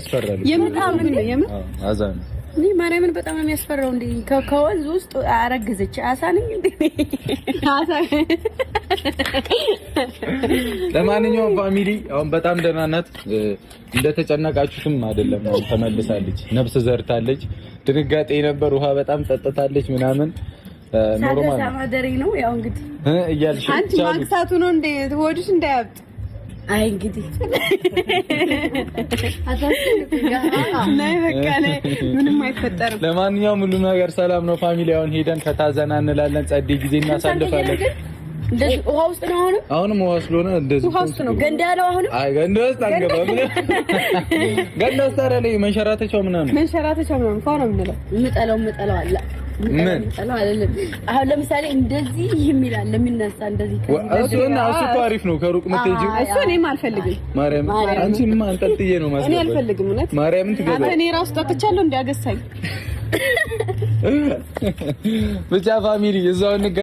ያስፈራል። የምር የምር። አዛ ነው። እኔ ማርያምን በጣም ነው የሚያስፈራው። እንዴ ከወንዝ ውስጥ አረገዘች አሳ ነኝ እንዴ? አሳ። ለማንኛውም family አሁን በጣም ደህና ናት። እንደተጨነቃችሁትም አይደለም። አሁን ተመልሳለች፣ ነፍስ ዘርታለች። ድንጋጤ ነበር፣ ውሃ በጣም ጠጥታለች ምናምን normal ሳገሳ ማደሬ ነው ያው እንግዲህ እያልሽ አንቺ ማግሳቱ ነው እንዴ ሆድሽ እንዳያብጥ። አይ እንግዲህ ነይ በቃ ነይ፣ ምንም አይፈጠርም። ለማንኛውም ሁሉ ነገር ሰላም ነው family። አሁን ሄደን ፈታ ዘና እንላለን፣ ጸዴ ጊዜ እናሳልፋለን። እንደዚህ ውሃ ውስጥ ነው አሁንም። አሁንም ውሃ ስለሆነ እንደዚህ ውሃ ውስጥ ነው። ገንዳ ነው አሁንም። አይ ገንዳ ውስጥ አንገባም። ገንዳ ውስጥ አይደለ መንሸራተቻው ምናምን መንሸራተቻው ምናምን ፏ ነው የምንለው። ምጠለው አለ ምን ምጠለው አይደለም። አሁን ለምሳሌ እንደዚህ የሚል አለ የሚነሳ እንደዚህ እሱ እና እሱ እኮ አሪፍ ነው። ከሩቅ የምትሄጂው እሱ እኔም አልፈልግም። ማርያም አንቺማ አንጠልጥዬ ነው እኔ ማስገባት። አልፈልግም እውነት። ማርያምን አንተ ትገባ እኔ ራሱ ጠጥቻለሁ እንዲያገሳኝ ብቻ family እዛው እንገናኝ።